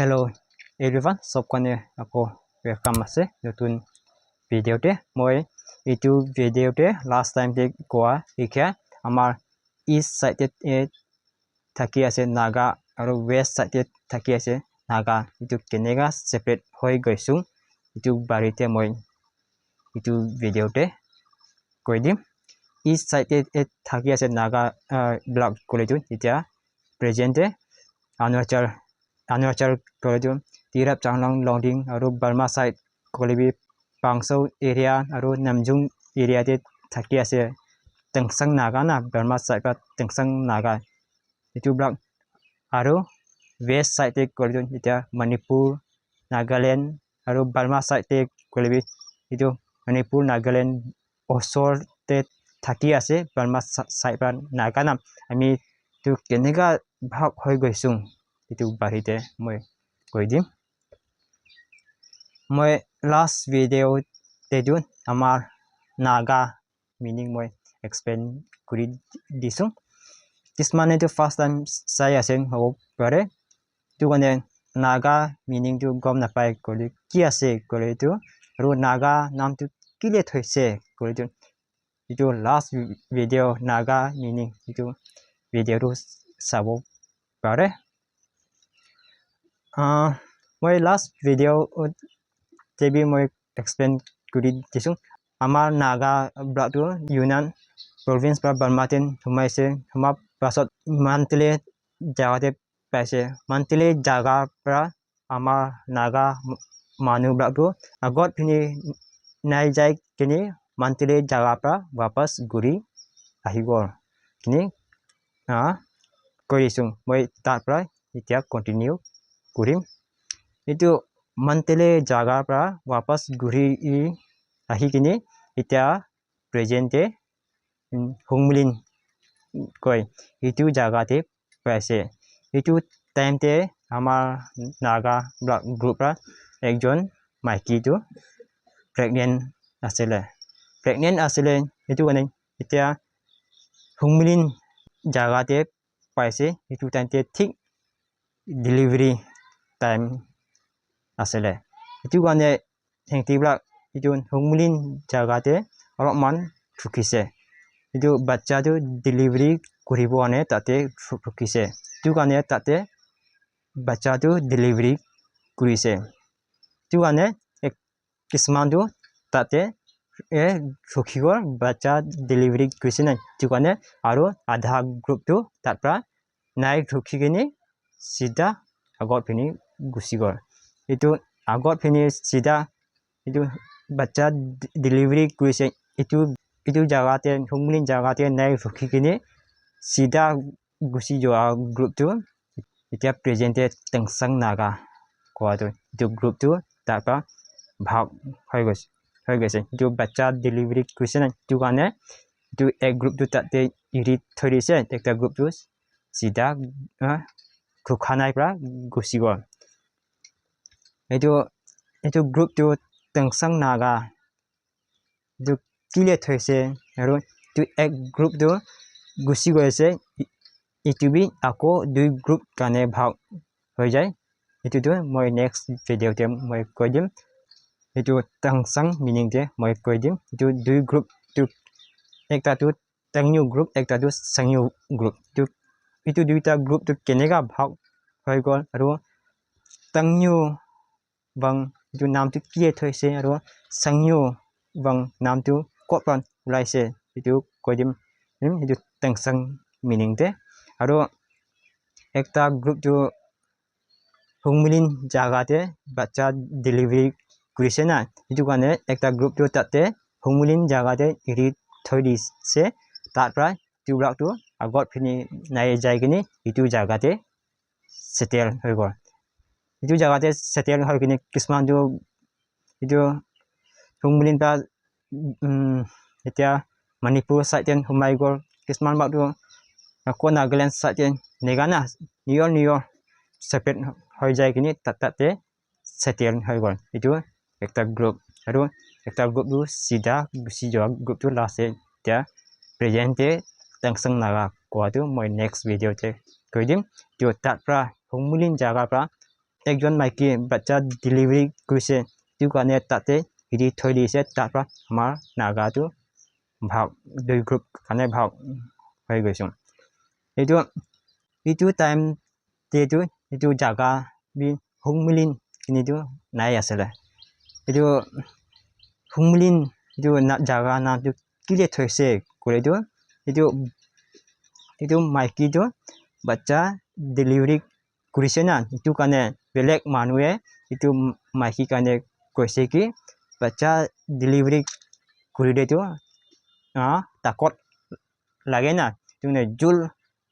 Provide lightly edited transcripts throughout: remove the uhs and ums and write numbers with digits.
Hello' everyone, চব কাৰণে আকৌ welcome আছে নতুন ভিডিঅ'তে। মই এইটো ভিডিঅ'তে লাষ্ট টাইমতে কোৱা লিখীয়া আমাৰ ইষ্ট চাইডে থাকি আছে নাগা আৰু ৱেষ্ট চাইডে থাকি আছে নাগা, এইটো কেনেকা ছেপাৰেট হৈ গৈছোঁ, এইটো বাৰীতে মই এইটো ভিডিঅ'তে কৈ দিম। ইষ্ট চাইডে থাকি আছে নাগা বিলাক ক'লেতো এতিয়া প্ৰেজেণ্টে অৰুণাচল, অৰুণাচল ক'লেতো টিৰাপ, চাংলাং, লংডিং আৰু বাৰ্মা চাইড ক'লেবি পাংচৌ এৰিয়া আৰু নামজুং এৰিয়াতে থাকি আছে টেংচাং নাগা না, বাৰ্মা চাইড পৰা টেংচাং নাগা এইটোবিলাক। আৰু ৱেষ্ট চাইডে ক'লেতো এতিয়া মণিপুৰ, নাগালেণ্ড আৰু বাৰ্মা চাইডে ক'লেবি এইটো মণিপুৰ, নাগালেণ্ড ওচৰতে থাকি আছে বাৰ্মা চাইড পৰা নাগা না। আমি এইটো কেনেকা ভাগ হৈ গৈছোঁ, এইটো বাৰীতে মই কৈ দিম। মই লাষ্ট ভিডিঅ'তেতো আমাৰ নাগা মিনিং মই এক্সপ্লেইন কৰি দিছোঁ। কিছুমানেতো ফাৰ্ষ্ট টাইম চাই আছে হ'ব পাৰে, সেইটো কাৰণে নাগা মিনিংটো গম নাপায় ক'লে কি আছে ক'লে এইটো আৰু নাগা নামটো কেলৈ থৈছে ক'লেতো এইটো লাষ্ট ভিডিঅ' নাগা মিনিং, এইটো ভিডিঅ'টো চাব পাৰে। মই লাষ্ট ভিডিঅ'তে বি মই এক্সপ্লেইন কৰি দিছোঁ, আমাৰ নাগা বিলাকটো ইউনান প্ৰভিন্স পৰা বাৰ্মাতে সোমাইছে। সোমোৱাৰ পাছত মান্তিলে জেগাতে পাইছে। মান্তিলে জাগাৰ পৰা আমাৰ নাগা মানুহবিলাকটো আগত পিনি নাই যাই কিনি মান্তিলে জাগাৰ পৰা বাপচ ঘূৰি আহিব কিনি কৈ দিছোঁ। মই তাৰ পৰা এতিয়া কণ্টিনিউ কৰিম। এইটো মান্তিলে জাগাৰ পৰা বাপচ ঘূৰি আহি কিনি এতিয়া প্ৰেজেণ্টে হুংলিন কয়, এইটো জাগাতে পাইছে। এইটো টাইমতে আমাৰ নাগা গ্ৰুপ পৰা একজন মাইকীটো প্ৰেগনেণ্ট আছিলে, প্ৰেগনেণ্ট আছিলে। সেইটো কাৰণে এতিয়া হুংলিন জাগাতে পাইছে। সেইটো টাইমতে ঠিক ডেলিভাৰী টাইম আছিলে। সেইটো কাৰণে সিহঁতিবিলাক এইটো হুংলিন জাগাতে অলপমান ৰখিছে। এইটো বাচ্চাটো ডেলিভাৰী কৰিব কাৰণে তাতে ৰখিছে। সেইটো কাৰণে তাতে বাচ্চাটো ডেলিভাৰী কৰিছে। সেইটো কাৰণে কিছুমানটো তাতে ৰখি গ'ল, বাচ্চা ডেলিভাৰী কৰিছে নাই। সেইটো কাৰণে আৰু আধা গ্ৰুপটো তাৰ পৰা নাই ৰখি কিনি চিধা আগত পিনি গুচি গ'ল। এইটো আগত পিনি চিধা এইটো বাচ্চা ডেলিভাৰী কৰিছে, এইটো জাগাতে, হুংলিন জাগাতে নাই ৰখি কিনি চিধা গুচি যোৱা গ্ৰুপটো এতিয়া প্ৰেজেণ্টে টেংচাং নাগা কোৱাটো, এইটো গ্ৰুপটো তাৰ পৰা ভাগ হৈ গৈছে। এইটো বাচ্চা ডেলিভাৰী কৰিছে নাই, সেইটো কাৰণে এইটো এক গ্ৰুপটো তাতে এৰি থৈ দিছে, একটা গ্ৰুপটো চিধা ঘোষানাৰ পৰা গুচি গ'ল। এইটো গ্ৰুপটো টেংচাং নাগা এইটো কেলে থৈছে আৰু এইটো এক গ্ৰুপটো গুচি গৈছে, এইটো বি আকৌ দুই গ্ৰুপ কাৰণে ভাগ হৈ যায়, এইটোতো মই নেক্সট ভিডিঅ'তে মই কৈ দিম। এইটো টেংচাং মিনিংতে মই কৈ দিম। এইটো দুই গ্ৰুপটো, একটাটো টেংনিউ গ্ৰুপ, একটাটো চেংনিউ গ্ৰুপ। এইটো দুইটা গ্ৰুপটো কেনেকা ভাগ হৈ গ'ল আৰু টেংনিউ বাং এইটো নামটো কিয় থৈছে আৰু চেংনিউ বাং নামটো ক'ত পৰা ওলাইছে, এইটো কৈ দিম এইটো টেংচাং মিনিংতে। আৰু একটা গ্ৰুপটো হুংমিলিন জাগাতে বাচ্চা ডেলিভাৰী কৰিছে না, সেইটো কাৰণে একটা গ্ৰুপটো তাতে হুংমিলিন জাগাতে এৰি থৈ দিছে। তাৰ পৰা এইবিলাকটো আগত পিনি নাই যাই কিনি এইটো জাগাতে ছেটেল হৈ গ'ল। এইটো জাগাতে ছেটেল হৈ কিনি কিছুমানটো এইটো হুংমিলিন পৰা এতিয়া মণিপুৰ চাইডে সোমাই গ'ল, কিছুমান বাটো আকৌ নাগালেণ্ড চাইডে, এনেকা না নিজৰ নিজৰ ছেপাৰেট হৈ যায় কিনি তাতে ছেটেল হৈ গ'ল। এইটো একটা গ্ৰুপ আৰু একটা গ্ৰুপটো চিধা গুচি যোৱা গ্ৰুপটো লাষ্ট এতিয়া প্ৰেজেণ্টে টেংচাং নাগা কোৱাটো মই নেক্সট ভিডিঅ'তে কৈ দিম। এইটো তাৰ পৰা হুংমুলিন জাগাৰ পৰা। একজন মাইকী বাচ্চা ডেলিভাৰী কৰিছে, সেইটো কাৰণে তাতে এৰি থৈ দিছে। তাৰপৰা আমাৰ নাগাটো ভাগ দুই গ্ৰুপ কাৰণে ভাগ হৈ গৈছোঁ। এইটো টাইমতেতো এইটো জাগা বি হুংমিলিন কিনিতো নাই আছিলে। এইটো হুংমিলিন এইটো জাগা নামটো কেলৈ থৈছে ক'লেতো এইটো মাইকীটো বাচ্চা ডেলিভাৰী কৰিছে না, সেইটো কাৰণে বেলেগ মানুহে এইটো মাইকী কাৰণে কৈছে কি বাচ্চা ডেলিভাৰী কৰিলেতো তাকত লাগে না, সেইটো মানে জোল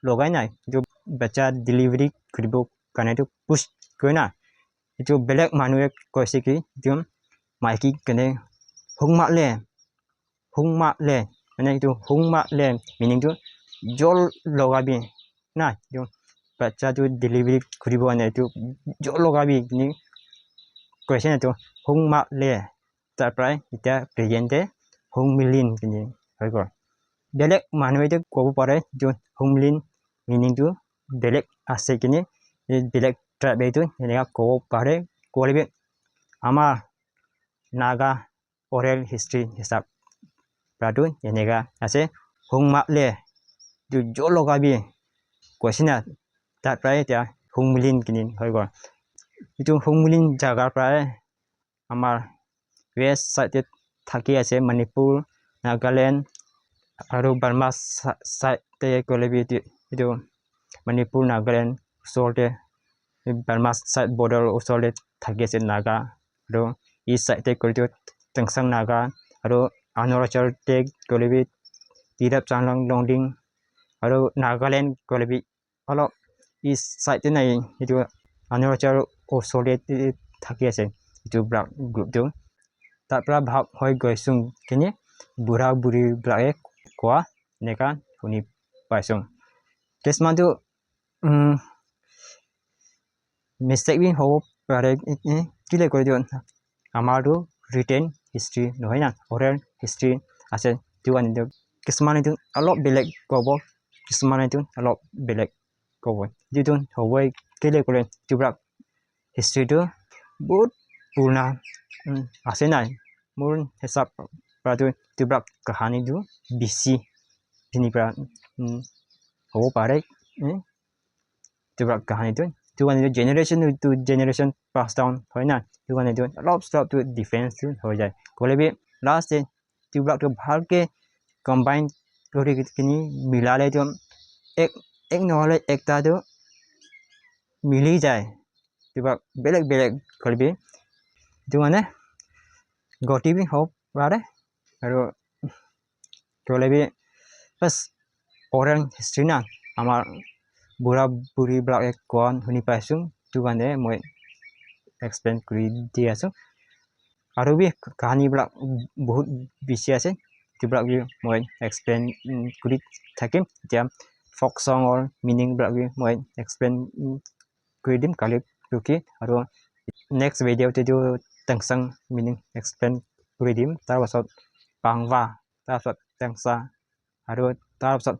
লগাই না, এইটো বাচ্চা ডেলিভাৰী কৰিব কাৰণেতো পুছ কৰে না। এইটো বেলেগ মানুহে কৈছে কি এইটো মাইকী কেনে হুংমালে হুংমালে, মানে এইটো হুংমালে মিনিংটো জল লগাবি না, এইটো বাচ্চাটো ডেলিভাৰী কৰিব কাৰণে এইটো জল লগাবি কিনি কৈছে। এইটো হুংমালে, তাৰ পৰাই এতিয়া প্ৰেজেণ্টে হুংমিলিন কিনি হৈ গ'ল। বেলেগ মানুহেতো ক'ব পাৰে এইটো হুংমিলিন মিনিংটো বেলেগ আছে কিনি, বেলেগ ট্ৰাইব এইটো এনেকুৱা ক'ব পাৰে। ক'লে আমাৰ নাগা অৰেল হিষ্ট্ৰী হিচাপ পৰাটো এনেকুৱা আছে, হুংমালে এইটো জল লগাবি কৈছে না, তাৰ পৰাই এতিয়া হুংমিলিন কিনি হৈ গ'ল। এইটো হুংমিলিন জাগাৰ পৰাই আমাৰ ৱেষ্ট চাইডে থাকি আছে মণিপুৰ, নাগালেণ্ড আৰু বাৰ্মা চাইডে গ'লে বি এইটো মণিপুৰ, নাগালেণ্ড ওচৰতে, বাৰ্মা চাইড বৰ্ডাৰ ওচৰতে থাকি আছে নাগা। আৰু ইষ্ট চাইডে গ'লেতো টেংচাং নাগা, আৰু অৰুণাচলতে গ'লে বি টিৰাপ, চাংলাং, লংডিং, আৰু নাগালেণ্ড গ'লে বি অলপ ইষ্ট চাইডে নাই, এইটো অৰুণাচল ওচৰতে থাকি আছে। এইটো গ্ৰুপটো তাৰ পৰা ভাগ হৈ গৈছোঁ কিনি বুঢ়া বুঢ়ীবিলাকে কোৱা এনেকুৱা শুনি পাইছোঁ। কিছুমানটো মিষ্টেক বি হ'ব পাৰে। কেলৈ কৈ দিওঁ, আমাৰতো ৰিটেন হিষ্ট্ৰী নহয় না, অৰেল হিষ্ট্ৰী আছে। সেইটো কাৰণে কিছুমান এইটো অলপ বেলেগ ক'ব, কিছুমান এইটো অলপ বেলেগ ক'ব, যিটো হ'বই। কেলৈ ক'লে এইবিলাক হিষ্ট্ৰীটো বহুত পুৰণা আছে নাই। মোৰ হিচাপ পৰাটো এইবিলাক কাহানীটো বেছি খিনিৰ পৰা হ'ব পাৰে। এইবিলাক কাহানীটো সেইটো কাৰণে generation to generation pass down হয় না, সেইটো কাৰণে এইটো অলপ চলপটো ডিফাৰেঞ্চটো হৈ যায়। ক'লে বি লাষ্ট এইবিলাকটো ভালকৈ কম্বাইন কৰি কিনি মিলালেতো এক এক নহ'লে একটাটো মিলি যায়। কিবা বেলেগ বেলেগ কৰিবি সেইটো মানে গতি বি হ'ব পাৰে। আৰু ক'লে বি বাছ অৰেল হিষ্ট্ৰী না, আমাৰ বুঢ়া বুঢ়ীবিলাকে কোৱা শুনি পাইছোঁ, সেইটো কাৰণে মই এক্সপ্লেইন কৰি দি আছোঁ। আৰু বি কাহানীবিলাক বহুত বেছি আছে, সেইবিলাক বি মই এক্সপ্লেইন কৰি থাকিম। এতিয়া ফক চঙৰ মিনিংবিলাক বি মই এক্সপ্লেইন কৰি দিম কালি পৰহি, আৰু নেক্সট ভিডিঅ'টোতো টেংচাং মিনিং এক্সপ্লেইন কৰি দিম, তাৰপাছত পাংবা, তাৰপাছত টেংচা, আৰু তাৰপাছত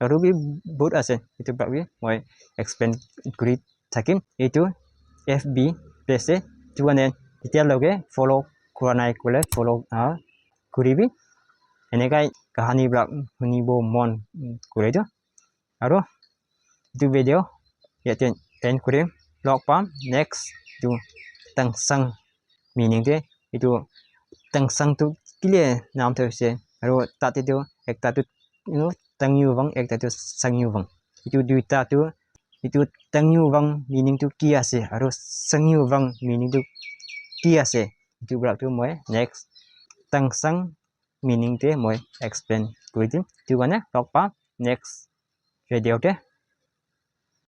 আৰু বি বহুত আছে, সেইটো বি মই এক্সপ্লেইন কৰি থাকিম এইটো এফ বি পেজে। সেইটো মানে এতিয়ালৈকে ফ'ল' কৰা নাই ক'লে ফ'ল' কৰিবি, এনেকাই কাহানীবিলাক শুনিব মন কৰেতো। আৰু এইটো ভিডিঅ' ইয়াতে এণ্ড কৰিম। লগ পাম নেক্সট এইটো টেংচাং মিনিংটোৱে, এইটো টেংচাংটো কেলে নাম থৈছে, আৰু তাতেতো একটাটো টেংয়ুবাং, একটাটো চাংয়ুবাং, এইটো দুইটাটো এইটো টেংয়ুবাং মিনিংটো কি আছে আৰু চাংয়ুবাং মিনিংটো কি আছে, এইটোবিলাকটো মই নেক্সট টেংচাং মিনিংটোৱে মই এক্সপ্লেইন কৰি দিম। সেইটো কাৰণে লগ পাম নেক্সট ভিডিঅ'তে।